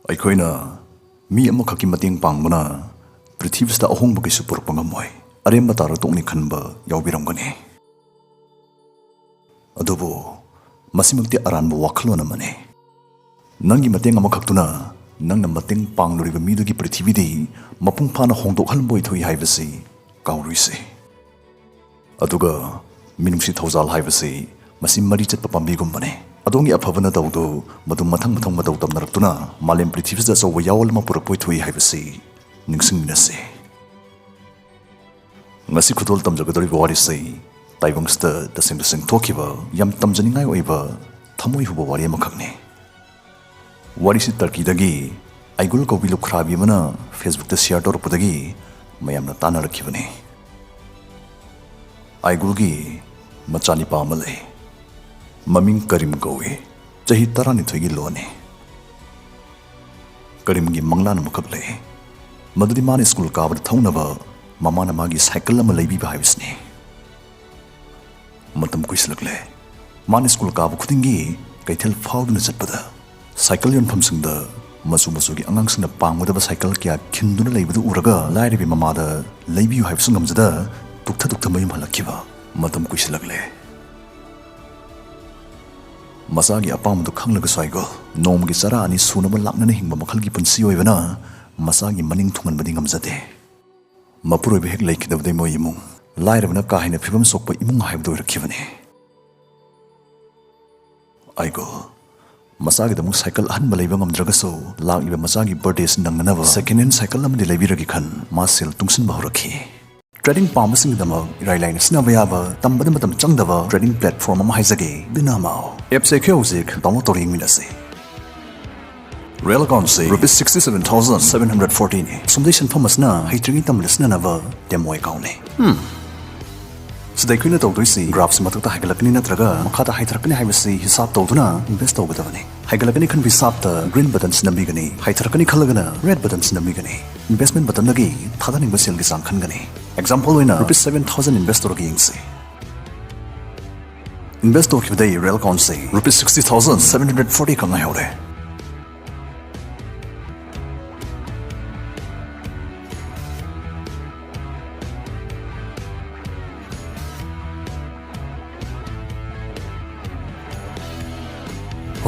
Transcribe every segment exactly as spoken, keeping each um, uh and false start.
ꯑꯩꯈꯣꯏꯅ ꯃꯤ ꯑꯃꯈꯛꯀꯤ ꯃꯇꯦꯡ ꯄꯥꯡꯕꯅ ꯄ꯭ꯔꯤꯊꯤꯕꯤꯁꯤꯗ ꯑꯍꯣꯡꯕ ꯀꯩꯁꯨ ꯄꯨꯔꯛꯄ ꯉꯝꯃꯣꯏ꯫ ꯑꯔꯦꯝꯕ ꯇꯥꯔ ꯇꯣꯛꯅꯤ ꯈꯟꯕ ꯌꯥꯎꯕꯤꯔꯝꯒꯅꯤ꯫ ꯑꯗꯨꯕꯨ ꯃꯁꯤꯃꯛꯇꯤ ꯑꯔꯥꯟꯕ ꯋꯥꯈꯜꯂꯣꯟ ꯑꯃꯅꯤ꯫ ꯅꯪꯒꯤ ꯃꯇꯦꯡ ꯑꯃꯈꯛꯇꯨꯅ ꯅꯪꯅ ꯃꯇꯦꯡ ꯄꯥꯡꯂꯨꯔꯤꯕ ꯃꯤꯗꯨꯒꯤ ꯄ꯭ꯔꯤꯊꯤꯕꯤꯗꯤ ꯃꯄꯨꯡ ꯐꯥꯅ ꯍꯣꯡꯗꯣꯛꯍꯟꯕ ꯑꯣꯏꯊꯣꯛꯏ ꯍꯥꯏꯕꯁꯤ ꯀꯥꯎꯔꯣꯏꯁꯤ꯫ ꯑꯗꯨꯒ ꯃꯤꯅꯨꯡꯁꯤ ꯊꯧꯖꯥꯜ ꯍꯥꯏꯕꯁꯤ ꯃꯁꯤ ꯃꯔꯤ ꯆꯠꯄ ꯄꯥꯝꯕꯤꯒꯨꯝꯕꯅꯤ꯫ ꯑꯗꯣꯝꯒꯤ ꯑꯐꯕ ꯅꯇꯧꯗꯨ ꯃꯗꯨ ꯃꯊꯪ ꯃꯊꯪ ꯃꯇꯧ ꯇꯝꯅꯔꯛꯇꯨꯅ ꯃꯥꯂꯦꯝ ꯄ꯭ꯔꯤꯊꯤꯕꯤꯁꯤꯗ ꯑꯆꯧꯕ ꯌꯥꯑꯣꯜ ꯑꯃ ꯄꯨꯔꯛꯄ ꯑꯣꯏꯊꯣꯛꯏ ꯍꯥꯏꯕꯁꯤ ꯅꯤꯡꯁꯤꯡꯃꯤꯟꯅꯁꯤ꯫ ꯉꯁꯤ ꯈꯨꯗꯣꯜ ꯇꯝꯖꯒꯗꯧꯔꯤꯕ ꯋꯥꯔꯤꯁꯤ ꯇꯥꯏꯕꯪꯁꯤꯗ ꯇꯁꯦꯡ ꯇꯁꯦꯡ ꯊꯣꯛꯈꯤꯕ ꯌꯥꯝ ꯇꯝꯖꯅꯤꯡꯉꯥꯏ ꯑꯣꯏꯕ ꯊꯃꯣꯏ ꯍꯨꯕ ꯋꯥꯔꯤ ꯑꯃꯈꯛꯅꯤ꯫ ꯋꯥꯔꯤꯁꯤ ꯇꯔꯀꯤꯗꯒꯤ ꯑꯥꯏꯒꯨꯜ ꯀꯧꯕꯤ ꯂꯨꯈ꯭ꯔꯥꯕꯤ ꯑꯃꯅ Facebookꯇ share ꯇꯧꯔꯛꯄꯗꯒꯤ ꯃꯌꯥꯝꯅ ꯇꯥꯟꯅꯔꯛꯈꯤꯕꯅꯤ꯫ ꯑꯥꯏꯒꯨꯜꯒꯤ ꯃꯆꯥꯅꯤꯄꯥ ꯑꯃ ꯂꯩ꯫ ꯃꯃꯤꯡ ꯀꯔꯤꯝ ꯀꯧꯏ꯫ ꯆꯍꯤ ꯇꯔꯥꯅꯤꯊꯣꯏꯒꯤ ꯂꯣꯟꯅꯤ꯫ ꯀꯔꯤꯝꯒꯤ ꯃꯪꯂꯥꯟ ꯑꯃꯈꯛ ꯂꯩ꯫ ꯃꯗꯨꯗꯤ ꯃꯥꯅ ꯁ꯭ꯀꯨꯜ ꯀꯥꯕꯗ ꯊꯧꯅꯕ ꯃꯃꯥꯅ ꯃꯥꯒꯤ ꯁꯥꯏꯀꯜ ꯑꯃ ꯂꯩꯕꯤꯕ ꯍꯥꯏꯕꯁꯤꯅꯤ꯫ ꯃꯇꯝ ꯀꯨꯏꯁꯤꯜꯂꯛꯂꯦ꯫ ꯃꯥꯅ ꯁ꯭ꯀꯨꯜ ꯀꯥꯕ ꯈꯨꯗꯤꯡꯒꯤ ꯀꯩꯊꯦꯜ ꯐꯥꯎꯗꯨꯅ ꯆꯠꯄꯗ ꯁꯥꯏꯀꯜ ꯌꯣꯟꯐꯝꯁꯤꯡꯗ ꯃꯆꯨ ꯃꯆꯨꯒꯤ ꯑꯉꯥꯡꯁꯤꯡꯅ ꯄꯥꯝꯒꯗꯕ ꯁꯥꯏꯀꯜ ꯀꯌꯥ ꯈꯤꯟꯗꯨꯅ ꯂꯩꯕꯗꯨ ꯎꯔꯒ ꯂꯥꯏꯔꯕꯤ ꯃꯃꯥꯗ ꯂꯩꯕꯤꯌꯨ ꯍꯥꯏꯕꯁꯨ ꯉꯝꯖꯗ ꯇꯨꯛꯊ ꯇꯨꯛꯊ ꯃꯌꯨꯝ ꯍꯜꯂꯛꯈꯤꯕ꯫ ꯃꯇꯝ ꯀꯨꯏꯁꯤꯜꯂꯛꯂꯦ꯫ ꯃꯆꯥꯒꯤ ꯑꯄꯥꯝꯕꯗꯨ ꯈꯪꯂꯒꯁꯨ ꯑꯥꯏꯒꯨꯜ ꯅꯣꯡꯃꯒꯤ ꯆꯔꯥ ꯑꯅꯤ ꯁꯨꯅꯕ ꯂꯥꯛꯅꯅ ꯍꯤꯡꯕ ꯃꯈꯜꯒꯤ ꯄꯨꯟꯁꯤ ꯑꯣꯏꯕꯅ ꯃꯆꯥꯒꯤ ꯃꯅꯤꯡ ꯊꯨꯡꯍꯟꯕꯗꯤ ꯉꯝꯖꯗꯦ꯫ ꯃꯄꯨꯔꯣꯏꯕ ꯍꯦꯛ ꯂꯩꯈꯤꯗꯕꯗꯩ ꯃꯣꯏ ꯏꯃꯨꯡ ꯂꯥꯏꯔꯕꯅ ꯀꯥ ꯍꯦꯟꯅ ꯐꯤꯕꯝ ꯁꯣꯛꯄ ꯏꯃꯨꯡ ꯍꯥꯏꯕꯗꯨ ꯑꯣꯏꯔꯛꯈꯤꯕꯅꯤ꯫ ꯑꯥꯏꯒꯨꯜ ꯃꯆꯥꯒꯤꯗꯃꯛ ꯁꯥꯏꯀꯜ ꯑꯍꯟꯕ ꯂꯩꯕ ꯉꯝꯗ꯭ꯔꯒꯁꯨ ꯂꯥꯛꯂꯤꯕ ꯃꯆꯥꯒꯤ birthdayꯁꯤ ꯅꯪꯅꯅꯕ second hand ꯁꯥꯏꯀꯜ ꯑꯃꯗꯤ ꯂꯩꯕꯤꯔꯒꯦ ꯈꯟ ꯃꯥ ꯁꯦꯜ ꯇꯨꯡꯁꯤꯟꯕ ꯍꯧꯔꯛꯈꯤ꯫ Trading ꯄꯥꯝꯕꯁꯤꯡꯒꯤꯗꯃꯛ ꯏꯔꯥꯏ ꯂꯥꯏꯅ ꯁꯤꯖꯤꯟꯅꯕ ꯌꯥꯕ, ꯇꯝꯕꯗ ꯃꯇꯝ ꯆꯪꯗꯕ trading platform ꯑꯃ ꯍꯥꯏꯖꯒꯦ, Dynamo꯫ Appꯁꯦ ꯑꯩꯈꯣꯏ ꯍꯧꯖꯤꯛ download ꯇꯧꯔ ꯌꯦꯡꯃꯤꯟꯅꯁꯤ꯫ Real accountꯁꯤ rupees sixty seven thousand seven hundred fortyꯅꯤ꯫ ꯑꯁꯣꯝꯗꯩ ꯁꯦꯟꯐꯝ ꯑꯁꯤꯅ ꯍꯩꯇ꯭ꯔꯤꯉꯩ ꯇꯝꯕꯗ ꯁꯤꯖꯤꯟꯅꯅꯕ demo accountꯅꯤ꯫ ꯁꯤꯗ ꯑꯩꯈꯣꯏꯅ ꯇꯧꯗꯣꯏꯁꯤ graphꯁꯤ ꯃꯊꯛꯇ ꯍꯥꯏꯒꯠꯂꯛꯀꯅꯤ ꯅꯠꯇ꯭ꯔꯒ ꯃꯈꯥꯗ ꯍꯥꯏꯊꯔꯛꯀꯅꯤ ꯍꯥꯏꯕꯁꯤ ꯍꯤꯁꯥꯕ ꯇꯧꯗꯨꯅ invest ꯇꯧꯒꯗꯕꯅꯤ꯫ ꯍꯥꯏꯒꯠꯂꯛꯀꯅꯤ ꯈꯟꯕ ꯍꯤꯁꯥꯕꯇ green buttonꯁꯤ ꯅꯝꯕꯤꯒꯅꯤ, ꯍꯥꯏꯊꯔꯛꯀꯅꯤ ꯈꯜꯂꯒꯅ red buttonꯁꯤ ꯅꯝꯕꯤꯒꯅꯤ꯫ Investment buttonꯗꯒꯤ ꯊꯥꯗꯅꯤꯡꯕ ꯁꯦꯜꯒꯤ ꯆꯥꯡ ꯈꯟꯒꯅꯤ꯫ Example ꯑꯣꯏꯅ rupees seven thousand invest ꯇꯧꯔꯒ ꯌꯦꯡꯁꯤ꯫ Invest ꯇꯧꯈꯤꯕꯗꯩ Real accountꯁꯤ rupees sixty thousand seven hundred forty ꯈꯛ ꯉꯥꯏꯍꯧꯔꯦ꯫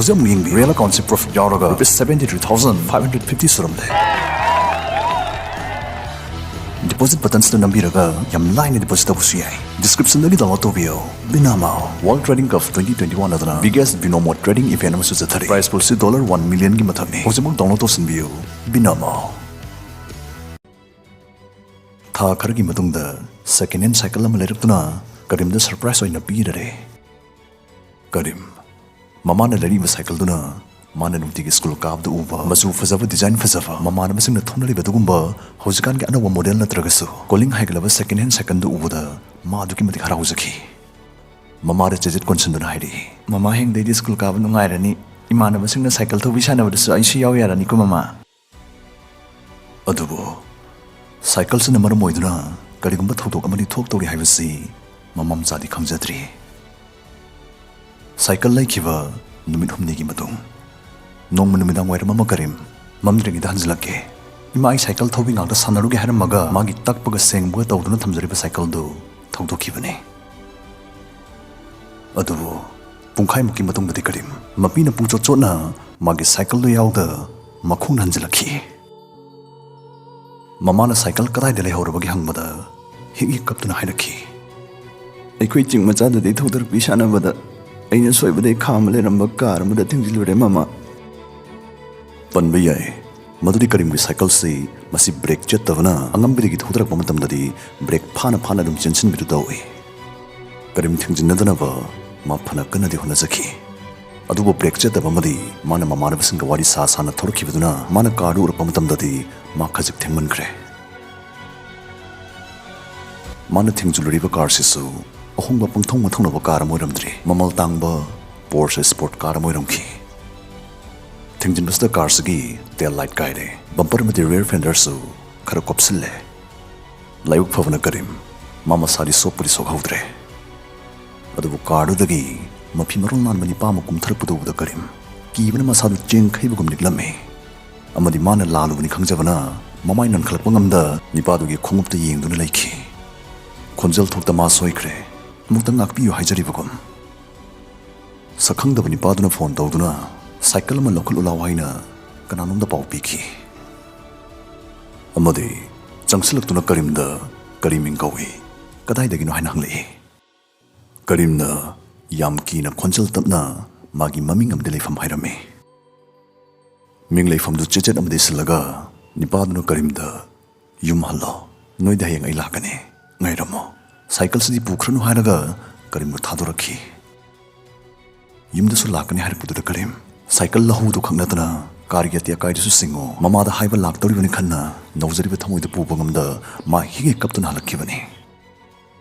ꯍꯧꯖꯤꯛ ꯑꯃꯨꯛ ꯌꯦꯡꯕꯤꯌꯨ, ꯔꯤꯌꯦꯜ ꯑꯦꯀꯥꯎꯟꯁꯤ ꯄ꯭ꯔꯣꯐꯤꯠ ꯌꯥꯎꯔꯒ rupees seventy three thousand five hundred fifty ꯁꯨꯔꯝꯂꯦ꯫ ꯗꯤꯄꯣꯖꯤꯠ ꯕꯇꯟꯁꯤꯗ ꯅꯝꯕꯤꯔꯒ ꯌꯥꯝ ꯂꯥꯏꯅ ꯗꯤꯄꯣꯖꯤꯠ ꯇꯧꯕꯁꯨ ꯌꯥꯏ꯫ ꯗꯤꯁꯀ꯭ꯔꯤꯞꯁꯟꯗꯒꯤ ꯗꯥꯎꯟꯂꯣꯗ ꯇꯧꯕꯤꯌꯨ꯫ ꯕꯤꯅꯥꯃꯥ world trading cup twenty twenty one ꯑꯗꯨꯅ ꯕꯤꯒꯦꯁ ꯕꯤꯅꯣꯃꯣ ꯇ꯭ꯔꯦꯗꯤꯡ ꯏꯚꯦꯟ ꯑꯃꯁꯨ ꯆꯠꯊꯔꯤ꯫ ꯄ꯭ꯔꯥꯏꯁ ꯄꯨꯜꯁꯤ ꯗꯣꯂꯔ ꯋꯥꯟ ꯃꯤꯂꯤꯌꯟꯒꯤ ꯃꯊꯛꯅꯤ꯫ ꯍꯧꯖꯤꯛꯃꯛ ꯗꯥꯎꯟꯂꯣꯗ ꯇꯧꯁꯤꯟꯕꯤꯌꯨ꯫ ꯕꯤꯅꯥꯃꯥ꯫ ꯊꯥ ꯈꯔꯒꯤ ꯃꯇꯨꯡꯗ ꯁꯦꯀꯦꯟ ꯍꯦꯟ ꯁꯥꯏꯀꯜ ꯑꯃ ꯂꯩꯔꯛꯇꯨꯅ ꯀꯔꯤꯝꯗ ꯁꯔꯄ꯭ꯔꯥꯏꯁ ꯑꯣꯏꯅ ꯄꯤꯔꯔꯦ꯫ ꯀꯔꯤꯝ꯫ ꯃꯃꯥꯅ ꯂꯩꯔꯤꯕ ꯁꯥꯏꯀꯜꯗꯨꯅ ꯃꯥꯅ ꯅꯨꯡꯇꯤꯒꯤ ꯁ꯭ꯀꯨꯜ ꯀꯥꯕꯗ ꯎꯕ, ꯃꯆꯨ ꯐꯖꯕ, ꯗꯤꯖꯥꯏꯟ ꯐꯖꯕ, ꯃꯃꯥꯟꯅꯕꯁꯤꯡꯅ ꯊꯧꯅꯔꯤꯕ ꯑꯗꯨꯒꯨꯝꯕ ꯍꯧꯖꯤꯛꯀꯥꯟꯒꯤ ꯑꯅꯧꯕ ꯃꯣꯗꯦꯜ ꯅꯠꯇ꯭ꯔꯒꯁꯨ ꯀꯣꯂꯤꯡ ꯍꯥꯏꯒꯠꯂꯕ ꯁꯦꯀꯦꯟ ꯍꯦꯟ ꯁꯥꯏꯀꯜꯗꯨ ꯎꯕꯗ ꯃꯥ ꯑꯗꯨꯛꯀꯤ ꯃꯇꯤꯛ ꯍꯔꯥꯎꯖꯈꯤ꯫ ꯃꯃꯥꯗ ꯆꯦꯖꯦꯠ ꯀꯣꯟꯁꯤꯟꯗꯨꯅ ꯍꯥꯏꯔꯛꯏ, "ꯃꯃꯥ, ꯍꯌꯦꯡꯗꯩꯗꯤ ꯁ꯭ꯀꯨꯜ ꯀꯥꯕ ꯅꯨꯡꯉꯥꯏꯔꯅꯤ꯫ ꯏꯃꯥꯟꯅꯕꯁꯤꯡꯅ ꯁꯥꯏꯀꯜ ꯊꯧꯕꯤ ꯁꯥꯟꯅꯕꯗꯁꯨ ꯑꯩꯁꯨ ꯌꯥꯎ ꯌꯥꯔꯅꯤꯀꯣ, ꯃꯃꯥ?" ꯑꯗꯨꯕꯨ ꯁꯥꯏꯀꯜꯁꯤꯅ ꯃꯔꯝ ꯑꯣꯏꯗꯨꯅ ꯀꯔꯤꯒꯨꯝꯕ ꯊꯧꯗꯣꯛ ꯑꯃꯗꯤ ꯊꯣꯛꯇꯧꯔꯤ ꯍꯥꯏꯕꯁꯤ ꯃꯃꯥ ꯃꯆꯥꯗꯤ ꯈꯪꯖꯗ꯭ꯔꯤ꯫ ꯁꯥꯏꯀꯜ ꯂꯩꯈꯤꯕ ꯅꯨꯃꯤꯠ ꯍꯨꯝꯅꯤꯒꯤ ꯃꯇꯨꯡ, ꯅꯣꯡꯃ ꯅꯨꯃꯤꯗꯥꯡ ꯋꯥꯏꯔꯝ ꯑꯃ ꯀꯔꯤꯝ ꯃꯝꯗ꯭ꯔꯤꯉꯩꯗ ꯍꯟꯖꯤꯜꯂꯛꯀꯦ꯫ ꯏꯃꯥ, ꯑꯩ ꯁꯥꯏꯀꯜ ꯊꯧꯕꯤ ꯉꯥꯛꯇ ꯁꯥꯟꯅꯔꯨꯒꯦ ꯍꯥꯏꯔꯝꯃꯒ ꯃꯥꯒꯤ ꯇꯛꯄꯒ ꯁꯦꯡꯕꯒ ꯇꯧꯗꯨꯅ ꯊꯝꯖꯔꯤꯕ ꯁꯥꯏꯀꯜꯗꯨ ꯊꯧꯗꯣꯛꯈꯤꯕꯅꯤ꯫ ꯑꯗꯨꯕꯨ ꯄꯨꯡꯈꯥꯏꯃꯨꯛꯀꯤ ꯃꯇꯨꯡꯗꯗꯤ ꯀꯔꯤꯝ ꯃꯄꯤꯅ ꯄꯨꯡꯆꯣꯠ ꯆꯣꯠꯅ ꯃꯥꯒꯤ ꯁꯥꯏꯀꯜꯗꯨ ꯌꯥꯎꯗ ꯃꯈꯣꯡꯅ ꯍꯟꯖꯤꯜꯂꯛꯈꯤ꯫ ꯃꯃꯥꯅ ꯁꯥꯏꯀꯜ ꯀꯗꯥꯏꯗ ꯂꯩꯍꯧꯔꯕꯒꯦ ꯍꯪꯕꯗ ꯍꯤꯛ ꯍꯤꯛ ꯀꯞꯇꯨꯅ ꯍꯥꯏꯔꯛꯈꯤ, "ꯑꯩꯈꯣꯏ ꯆꯤꯡ ꯃꯆꯥꯗꯨꯗꯒꯤ ꯊꯧꯗꯔꯛꯄꯤ ꯁꯥꯟꯅꯕꯗ ꯑꯩꯅ ꯁꯣꯏꯕꯗꯩ ꯈꯥꯝꯃ ꯂꯩꯔꯝꯕ ꯀꯥꯔ ꯑꯃꯗ ꯊꯤꯡꯖꯤꯜꯂꯨꯔꯦ, ꯃꯃꯥ"꯫ ꯄꯟꯕ ꯌꯥꯏ ꯃꯗꯨꯗꯤ ꯀꯔꯤꯝꯒꯤ ꯁꯥꯏꯀꯜꯁꯤ ꯃꯁꯤ ꯕ꯭ꯔꯦꯛ ꯆꯠꯇꯕꯅ ꯑꯉꯝꯕꯤꯗꯒꯤ ꯊꯧꯗꯔꯛꯄ ꯃꯇꯝꯗꯗꯤ ꯕ꯭ꯔꯦꯛ ꯐꯥꯅ ꯐꯥꯅ ꯑꯗꯨꯝ ꯆꯦꯟꯁꯤꯟꯕꯤꯗꯨ ꯇꯧꯏ꯫ ꯀꯔꯤꯝ ꯊꯤꯡꯖꯤꯟꯅꯗꯅꯕ ꯃꯥ ꯐꯅ ꯀꯟꯅꯗꯤ ꯍꯣꯠꯅꯖꯈꯤ꯫ ꯑꯗꯨꯕꯨ ꯕ꯭ꯔꯦꯛ ꯆꯠꯇꯕ ꯑꯃꯗꯤ ꯃꯥꯅ ꯃꯃꯥꯟꯅꯕꯁꯤꯡꯒ ꯋꯥꯔꯤ ꯁꯥ ꯁꯥꯅ ꯊꯧꯔꯛꯈꯤꯕꯗꯨꯅ ꯃꯥꯅ ꯀꯥꯔꯗꯨ ꯎꯔꯛꯄ ꯃꯇꯝꯗꯗꯤ ꯃꯥ ꯈꯖꯤꯛ ꯊꯦꯡꯃꯟꯈ꯭ꯔꯦ꯫ ꯃꯥꯅ ꯊꯤꯡꯖꯤꯜꯂꯨꯔꯤꯕ ꯀꯥꯔꯁꯤꯁꯨ ꯑꯍꯣꯡꯕ ꯄꯪꯊꯧ ꯃꯊꯧꯅꯕ ꯀꯥꯔ ꯑꯃ ꯑꯣꯏꯔꯝꯗ꯭ꯔꯤ꯫ ꯃꯃꯜ ꯇꯥꯡꯕ ꯄꯣꯔꯁ ꯁ꯭ꯄꯣꯔꯠ ꯀꯥꯔ ꯑꯃ ꯑꯣꯏꯔꯝꯈꯤ꯫ ꯊꯤꯡꯖꯤꯟꯕꯁꯤꯗ ꯀꯥꯔꯁꯤꯒꯤ ꯇꯦꯜ ꯂꯥꯏꯠ ꯀꯥꯏꯔꯦ꯫ ꯕꯝꯄꯔ ꯑꯃꯗꯤ ꯔꯤꯌꯔ ꯐꯦꯟꯗꯔꯁꯨ ꯈꯔ ꯀꯣꯞꯁꯤꯜꯂꯦ꯫ ꯂꯥꯏꯕꯛ ꯐꯕꯅ ꯀꯔꯤꯝ ꯃꯥ ꯃꯁꯥꯗꯤ ꯁꯣꯛꯄꯗꯤ ꯁꯣꯛꯍꯧꯗ꯭ꯔꯦ꯫ ꯑꯗꯨꯕꯨ ꯀꯥꯔꯗꯨꯗꯒꯤ ꯃꯐꯤ ꯃꯔꯣꯜ ꯅꯥꯟꯕ ꯅꯤꯄꯥ ꯑꯃ ꯀꯨꯝꯊꯔꯛꯄꯗꯨ ꯎꯕꯗ ꯀꯔꯤꯝ ꯀꯤꯕꯅ ꯃꯁꯥꯗꯨ ꯆꯦꯡ ꯈꯩꯕꯒꯨꯝ ꯅꯤꯛꯂꯝꯃꯤ꯫ ꯑꯃꯗꯤ ꯃꯥꯅ ꯂꯥꯜꯂꯨꯕꯅꯤ ꯈꯪꯖꯕꯅ ꯃꯃꯥꯏ ꯅꯟꯈꯠꯂꯛꯄ ꯉꯝꯗ ꯅꯤꯄꯥꯗꯨꯒꯤ ꯈꯣꯡꯎꯞꯇ ꯌꯦꯡꯗꯨꯅ ꯂꯩꯈꯤ꯫ ꯈꯣꯟꯖꯦꯜ ꯊꯣꯛꯇ ꯃꯥ ꯁꯣꯏꯈ꯭ꯔꯦ, ꯑꯃꯨꯛꯇ ꯉꯥꯛꯄꯤꯌꯨ ꯍꯥꯏꯖꯔꯤꯕꯒꯨꯝ꯫ ꯁꯛꯈꯪꯗꯕ ꯅꯤꯄꯥꯗꯨꯅ ꯐꯣꯟ ꯇꯧꯗꯨꯅ ꯁꯥꯏꯀꯜ ꯑꯃ ꯂꯧꯈꯠꯂꯨ ꯂꯥꯎ ꯍꯥꯏꯅ ꯀꯅꯥꯅꯣꯝꯗ ꯄꯥꯎ ꯄꯤꯈꯤ꯫ ꯑꯃꯗꯤ ꯆꯪꯁꯤꯜꯂꯛꯇꯨꯅ ꯀꯔꯤꯝꯗ ꯀꯔꯤ ꯃꯤꯡ ꯀꯧꯏ, ꯀꯗꯥꯏꯗꯒꯤꯅꯣ ꯍꯥꯏꯅ ꯍꯪꯂꯛꯏ꯫ ꯀꯔꯤꯝꯅ ꯌꯥꯝ ꯀꯤꯅ ꯈꯣꯟꯖꯦꯜ ꯇꯞꯅ ꯃꯥꯒꯤ ꯃꯃꯤꯡ ꯑꯃꯗꯤ ꯂꯩꯐꯝ ꯍꯥꯏꯔꯝꯃꯤ꯫ ꯃꯤꯡ ꯂꯩꯐꯝꯗꯨ ꯆꯦꯆꯦꯠ ꯑꯃꯗ ꯏꯁꯤꯜꯂꯒ ꯅꯤꯄꯥꯗꯨꯅ ꯀꯔꯤꯝꯗ, "ꯌꯨꯝ ꯍꯜꯂꯣ, ꯅꯣꯏꯗ ꯍꯌꯦꯡ ꯑꯩ ꯂꯥꯛꯀꯅꯤ, ꯉꯥꯏꯔꯝꯃꯣ, ꯁꯥꯏꯀꯜꯁꯤꯗꯤ ꯄꯨꯈ꯭ꯔꯅꯨ" ꯍꯥꯏꯔꯒ ꯀꯔꯤꯝꯕꯨ ꯊꯥꯗꯣꯔꯛꯈꯤ꯫ ꯌꯨꯝꯗꯁꯨ ꯂꯥꯛꯀꯅꯤ ꯍꯥꯏꯔꯛꯄꯗꯨꯗ ꯀꯔꯤꯝ ꯁꯥꯏꯀꯜ ꯂꯧꯍꯧꯗꯨ ꯈꯛ ꯅꯠꯇꯅ ꯀꯥꯔꯒꯤ ꯑꯇꯦꯛ ꯑꯀꯥꯏꯗꯨꯁꯨ ꯆꯤꯡꯉꯨ, ꯃꯃꯥꯗ ꯍꯥꯏꯕ ꯂꯥꯛꯇꯧꯔꯤꯕꯅꯤ ꯈꯟꯅ ꯅꯧꯖꯔꯤꯕ ꯊꯃꯣꯏꯗꯨ ꯄꯨꯕ ꯉꯝꯗ ꯃꯥ ꯍꯤꯡꯉꯦ ꯀꯞꯇꯨꯅ ꯍꯜꯂꯛꯈꯤꯕꯅꯤ꯫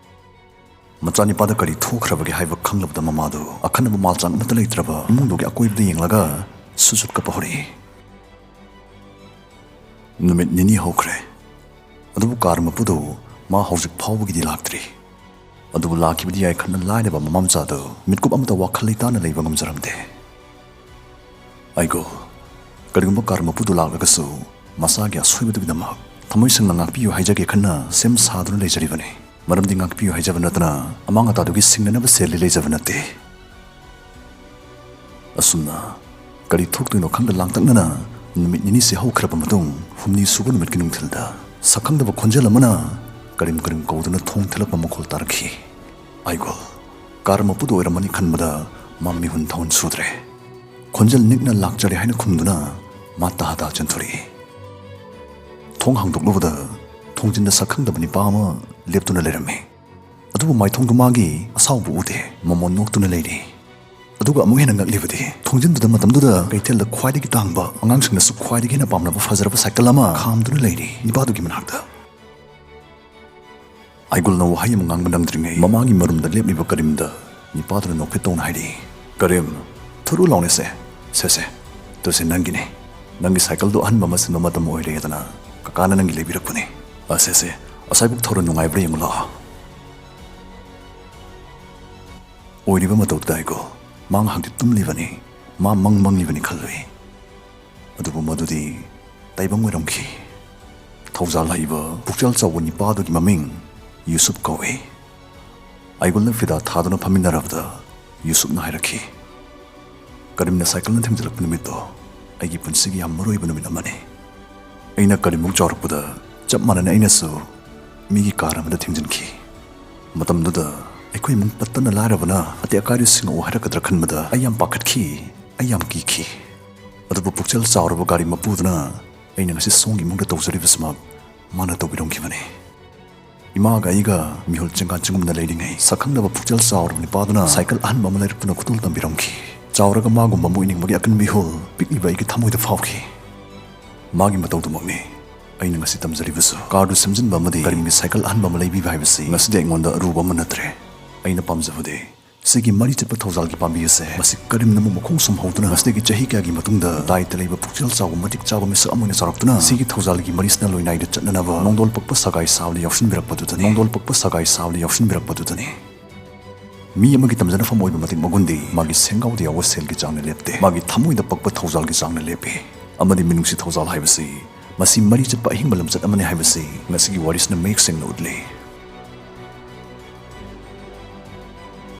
ꯃꯆꯥꯅꯤꯄꯥꯗ ꯀꯔꯤ ꯊꯣꯛꯈ꯭ꯔꯕꯒꯦ ꯍꯥꯏꯕ ꯈꯪꯂꯕꯗ ꯃꯃꯥꯗꯨ ꯑꯈꯟꯅꯕ ꯃꯥꯜꯆꯥꯡ ꯑꯃꯠꯇ ꯂꯩꯇ꯭ꯔꯕ ꯏꯃꯨꯡꯗꯨꯒꯤ ꯑꯀꯣꯏꯕꯗ ꯌꯦꯡꯂꯒ ꯁꯨꯠ ꯁꯨꯠ ꯀꯞꯄ ꯍꯧꯔꯛꯏ꯫ ꯅꯨꯃꯤꯠ ꯅꯤꯅꯤ ꯍꯧꯈ꯭ꯔꯦ꯫ ꯑꯗꯨꯕꯨ ꯀꯥꯔ ꯃꯄꯨꯗꯨ ꯃꯥ ꯍꯧꯖꯤꯛ ꯐꯥꯎꯕꯒꯤꯗꯤ ꯂꯥꯛꯇ꯭ꯔꯤ꯫ ꯑꯗꯨꯕꯨ ꯂꯥꯛꯈꯤꯕꯗꯤ ꯌꯥꯏ ꯈꯟꯅ ꯂꯥꯏꯔꯕ ꯃꯃꯥ ꯃꯆꯥꯗꯨ ꯃꯤꯠꯀꯨꯞ ꯑꯃꯠꯇ ꯋꯥꯈꯜ ꯂꯩꯇꯥꯅ ꯂꯩꯕ ꯉꯝꯖꯔꯝꯗꯦ꯫ ꯑꯩꯒꯣ, ꯀꯔꯤꯒꯨꯝꯕ ꯀꯥꯔ ꯃꯄꯨꯗꯨ ꯂꯥꯛꯂꯒꯁꯨ ꯃꯁꯥꯒꯤ ꯑꯁꯣꯏꯕꯗꯨꯒꯤꯗꯃꯛ ꯊꯃꯣꯏ ꯁꯦꯡꯅ ꯉꯥꯛꯄꯤꯌꯨ ꯍꯥꯏꯖꯒꯦ ꯈꯟꯅ ꯁꯦꯝ ꯁꯥꯗꯨꯅ ꯂꯩꯖꯔꯤꯕꯅꯤ꯫ ꯃꯔꯝꯗꯤ ꯉꯥꯛꯄꯤꯌꯨ ꯍꯥꯏꯖꯕ ꯅꯠꯇꯅ ꯑꯃꯥꯡ ꯑꯇꯥꯗꯨꯒꯤ ꯁꯤꯡꯅꯅꯕ ꯁꯦꯜꯗꯤ ꯂꯩꯖꯕ ꯅꯠꯇꯦ꯫ ꯑꯁꯨꯝꯅ ꯀꯔꯤ ꯊꯣꯛꯇꯣꯏꯅꯣ ꯈꯪꯗ ꯂꯥꯡꯇꯛꯅꯅ ꯅꯨꯃꯤꯠ ꯅꯤꯅꯤꯁꯤ ꯍꯧꯈ꯭ꯔꯕ ꯃꯇꯨꯡ, ꯍꯨꯝꯅꯤ ꯁꯨꯕ ꯅꯨꯃꯤꯠꯀꯤ ꯅꯨꯡꯊꯤꯜꯗ ꯁꯛꯈꯪꯗꯕ ꯈꯣꯟꯖꯦꯜ ꯑꯃꯅ ꯀꯔꯤꯝ ꯀꯔꯤꯝ ꯀꯧꯗꯨꯅ ꯊꯣꯡ ꯊꯤꯜꯂꯛꯄ ꯃꯈꯣꯜ ꯇꯥꯔꯛꯈꯤ꯫ ꯑꯥꯏꯒꯣꯜ, ꯀꯥꯔ ꯃꯄꯨꯗꯨ ꯑꯣꯏꯔꯝꯃꯅꯤ ꯈꯟꯕꯗ ꯃꯥ ꯃꯤꯍꯨꯟ ꯊꯥꯍꯨꯟ ꯁꯨꯗ꯭ꯔꯦ꯫ ꯈꯣꯟꯖꯦꯜ ꯅꯤꯛꯅ "ꯂꯥꯛꯆꯔꯦ" ꯍꯥꯏꯅ ꯈꯨꯝꯗꯨꯅ ꯃꯥ ꯇꯍꯥ ꯇꯍꯥ ꯆꯦꯟꯊꯣꯔꯛꯏ꯫ ꯊꯣꯡ ꯍꯥꯡꯗꯣꯛꯂꯨꯕꯗ ꯊꯣꯡꯖꯤꯟꯗ ꯁꯛꯈꯪꯗꯕ ꯅꯤꯄꯥ ꯑꯃ ꯂꯦꯞꯇꯨꯅ ꯂꯩꯔꯝꯃꯤ꯫ ꯑꯗꯨꯕꯨ ꯃꯥꯏꯊꯣꯡꯗꯨ ꯃꯥꯒꯤ ꯑꯁꯥꯎꯕ ꯎꯗꯦ, ꯃꯃꯣꯟ ꯅꯣꯛꯇꯨꯅ ꯂꯩꯔꯤ꯫ ꯑꯗꯨꯒ ꯑꯃꯨꯛ ꯍꯦꯟꯅ ꯉꯛꯂꯤꯕꯗꯤ, ꯊꯣꯡꯖꯤꯟꯗꯨꯗ ꯃꯇꯝꯗꯨꯗ ꯀꯩꯊꯦꯜꯗ ꯈ꯭ꯋꯥꯏꯗꯒꯤ ꯇꯥꯡꯕ, ꯑꯉꯥꯡꯁꯤꯡꯅꯁꯨ ꯈ꯭ꯋꯥꯏꯗꯒꯤ ꯍꯦꯟꯅ ꯄꯥꯝꯅꯕ ꯐꯖꯔꯕ ꯁꯥꯏꯀꯜ ꯑꯃ ꯈꯥꯝꯗꯨꯅ ꯂꯩꯔꯤ ꯅꯤꯄꯥꯗꯨꯒꯤ ꯃꯅꯥꯛꯇ꯫ ꯑꯥꯏꯒꯨꯜꯅ ꯋꯥꯍꯩ ꯑꯃ ꯉꯥꯡꯕ ꯅꯪꯗ꯭ꯔꯤꯉꯩ, ꯃꯃꯥꯒꯤ ꯃꯔꯨꯝꯗ ꯂꯦꯞꯂꯤꯕ ꯀꯔꯤꯝꯗ ꯅꯤꯄꯥꯗꯨꯅ ꯅꯣꯛꯐꯦꯠ ꯇꯧꯅ ꯍꯥꯏꯔꯛꯏ, "ꯀꯔꯤꯝ, ꯊꯣꯔꯛꯎ ꯂꯥꯎꯅꯦ ꯁꯦ꯫ ꯁꯦ, ꯁꯦ, ꯇꯨꯁꯦ ꯅꯪꯒꯤꯅꯦ꯫ ꯅꯪꯒꯤ ꯁꯥꯏꯀꯜꯗꯣ ꯑꯍꯟꯕ ꯑꯃ ꯁꯤꯟꯕ ꯃꯇꯝ ꯑꯣꯏꯔꯦꯗꯅ ꯀꯀꯥꯅ ꯅꯪꯒꯤ ꯂꯩꯕꯤꯔꯛꯄꯅꯦ꯫ ꯑ, ꯁꯦ, ꯁꯦ, ꯑꯁꯥꯏꯕꯨꯛ ꯊꯧꯔ ꯅꯨꯡꯉꯥꯏꯕ꯭ꯔꯥ ꯌꯦꯡꯉꯨ ꯂꯥꯛꯑꯣ"꯫ ꯑꯣꯏꯔꯤꯕ ꯃꯇꯧꯗꯨꯗ ꯑꯥꯏꯒꯨꯜ, ꯃꯥ ꯉꯥꯏꯍꯥꯛꯇꯤ ꯇꯨꯝꯂꯤꯕꯅꯤ, ꯃꯥ ꯃꯪ ꯃꯪꯂꯤꯕꯅꯤ ꯈꯜꯂꯨꯏ꯫ ꯑꯗꯨꯕꯨ ꯃꯗꯨꯗꯤ ꯇꯥꯏꯕꯪ ꯑꯣꯏꯔꯝꯈꯤ꯫ ꯊꯧꯖꯥꯜ ꯍꯩꯕ ꯄꯨꯛꯆꯦꯜ ꯆꯥꯎꯕ ꯅꯤꯄꯥꯗꯨꯒꯤ ꯃꯃꯤꯡ ꯌꯨꯁꯨꯞ ꯀꯧꯏ꯫ ꯑꯥꯏꯒꯨꯜꯅ ꯐꯤꯗꯥ ꯊꯥꯗꯨꯅ ꯐꯝꯃꯤꯟꯅꯔꯕꯗ ꯌꯨꯁꯨꯞꯅ ꯍꯥꯏꯔꯛꯈꯤ, ꯀꯔꯤꯝꯅ ꯁꯥꯏꯀꯜꯅ ꯊꯦꯡꯖꯤꯜꯂꯛꯄ ꯅꯨꯃꯤꯠꯇꯣ ꯑꯩꯒꯤ ꯄꯨꯟꯁꯤꯒꯤ ꯌꯥꯝ ꯃꯔꯨ ꯑꯣꯏꯕ ꯅꯨꯃꯤꯠ ꯑꯃꯅꯤ꯫ ꯑꯩꯅ ꯀꯔꯤꯃꯨꯛ ꯆꯥꯎꯔꯛꯄꯗ ꯆꯞ ꯃꯥꯟꯅꯅ ꯑꯩꯅꯁꯨ ꯃꯤꯒꯤ ꯀꯥꯔ ꯑꯃꯗ ꯊꯦꯡꯖꯤꯟꯈꯤ꯫ ꯃꯇꯝꯗꯨꯗ ꯑꯩꯈꯣꯏ ꯏꯃꯨꯡ ꯄꯠꯇꯅ ꯂꯥꯏꯔꯕꯅ ꯑꯇꯦꯛ ꯑꯀꯥꯏꯗꯨ ꯁꯤꯡꯉꯛꯑꯣ ꯍꯥꯏꯔꯛꯀꯗ꯭ꯔꯥ ꯈꯟꯕꯗ ꯑꯩ ꯌꯥꯝ ꯄꯥꯈꯠꯈꯤ, ꯑꯩ ꯌꯥꯝ ꯀꯤꯈꯤ꯫ ꯑꯗꯨꯕꯨ ꯄꯨꯛꯆꯦꯜ ꯆꯥꯎꯔꯕ ꯒꯥꯔꯤ ꯃꯄꯨꯗꯨꯅ ꯑꯩꯅ ꯉꯁꯤ ꯁꯣꯝꯒꯤ ꯏꯃꯨꯡꯗ ꯇꯧꯖꯔꯤꯕꯁꯤꯃꯛ ꯃꯥꯅ ꯇꯧꯕꯤꯔꯝꯈꯤꯕꯅꯤ꯫ ꯏꯃꯥꯒ ꯑꯩꯒ ꯃꯤꯍꯨꯜ ꯆꯦꯡꯒꯥ ꯆꯤꯡꯒꯨꯝꯅ ꯂꯩꯔꯤꯉꯩ, ꯁꯛꯈꯪꯗꯕ ꯄꯨꯛꯆꯦꯜ ꯆꯥꯎꯔꯕ ꯅꯨꯄꯥꯗꯨꯅ ꯁꯥꯏꯀꯜ ꯑꯍꯟꯕ ꯑꯃ ꯂꯩꯔꯛꯇꯨꯅ ꯈꯨꯗꯣꯜ ꯇꯝꯕꯤꯔꯝꯈꯤ꯫ ꯆꯥꯎꯔꯒ ꯃꯥꯒꯨꯝꯕ ꯑꯃ ꯑꯣꯏꯅꯤꯡꯕꯒꯤ ꯑꯀꯟꯕ ꯏꯍꯨꯜ ꯄꯤꯛꯂꯤꯕ ꯑꯩꯒꯤ ꯊꯃꯣꯏꯗ ꯐꯥꯎꯈꯤ꯫ ꯃꯥꯒꯤ ꯃꯇꯧꯗꯨꯃꯛꯅꯤ ꯑꯩꯅ ꯉꯁꯤ ꯇꯝꯖꯔꯤꯕꯁꯨ꯫ ꯀꯥꯔꯗꯨ ꯁꯦꯝꯖꯤꯟꯕ ꯑꯃꯗꯤ ꯀꯔꯤꯝꯒꯤ ꯁꯥꯏꯀꯜ ꯑꯍꯟꯕ ꯑꯃ ꯂꯩꯕꯤꯕ ꯍꯥꯏꯕꯁꯤ ꯉꯁꯤꯗꯤ ꯑꯩꯉꯣꯟꯗ ꯑꯔꯨꯕ ꯑꯃ ꯅꯠꯇ꯭ꯔꯦ꯫ ꯑꯩꯅ ꯄꯥꯝꯖꯕꯗꯤ ꯁꯤꯒꯤ ꯃꯔꯤ ꯆꯠꯄ ꯊꯧꯖꯥꯜꯒꯤ ꯄꯥꯝꯕꯤ ꯑꯁꯦ, ꯃꯁꯤ ꯀꯔꯤꯝꯅ ꯑꯃꯨꯛ ꯃꯈꯣꯡ ꯁꯨꯝꯍꯧꯗꯨꯅ ꯉꯁꯤꯗꯒꯤ ꯆꯍꯤ ꯀꯌꯥꯒꯤ ꯃꯇꯨꯡꯗ ꯗꯥꯏꯇ ꯂꯩꯕ ꯄꯨꯛꯆꯦꯜ ꯆꯥꯎꯕ ꯃꯇꯤꯛ ꯆꯥꯕ ꯃꯤꯁꯛ ꯑꯃ ꯑꯣꯏꯅ ꯆꯥꯎꯔꯛꯇꯨꯅ ꯁꯤꯒꯤ ꯊꯧꯖꯥꯜꯒꯤ ꯃꯔꯤꯁꯤꯅ ꯂꯣꯏꯅꯥꯏꯗ ꯆꯠꯅꯅꯕ ꯅꯣꯡꯗꯣꯜ ꯄꯛꯄ ꯁꯒꯥꯏ ꯁꯥꯕꯗ ꯌꯥꯎꯁꯤꯟꯕꯤꯔꯛꯄꯗꯨꯗꯅꯤ꯫ ꯅꯣꯡꯗꯣꯜ ꯄꯛꯄ ꯁꯒꯥꯏ ꯁꯥꯕꯗ ꯌꯥꯎꯁꯤꯟꯕꯤꯔꯛꯄꯗꯨꯗꯅꯤ꯫ ꯃꯤ ꯑꯃꯒꯤ ꯇꯝꯖꯅꯐꯝ ꯑꯣꯏꯕ ꯃꯇꯤꯛ ꯃꯒꯨꯟꯗꯤ ꯃꯥꯒꯤ ꯁꯦꯟꯒꯥꯎꯗ ꯌꯥꯎꯕ ꯁꯦꯜꯒꯤ ꯆꯥꯡꯅ ꯂꯦꯞꯇꯦ, ꯃꯥꯒꯤ ꯊꯃꯣꯏꯗ ꯄꯛꯄ ꯊꯧꯖꯥꯜꯒꯤ ꯆꯥꯡꯅ ꯂꯦꯞꯄꯤ꯫ ꯑꯃꯗꯤ ꯃꯤꯅꯨꯡꯁꯤ ꯊꯧꯖꯥꯜ ꯍꯥꯏꯕꯁꯤ ꯃꯁꯤ ꯃꯔꯤ ꯆꯠꯄ ꯑꯍꯤꯡꯕ ꯂꯝꯆꯠ ꯑꯃꯅꯤ ꯍꯥꯏꯕꯁꯤ ꯉꯁꯤꯒꯤ ꯋꯥꯔꯤꯁꯤꯅ ꯃꯌꯦꯛ ꯁꯦꯡꯅ ꯎꯠꯂꯤ꯫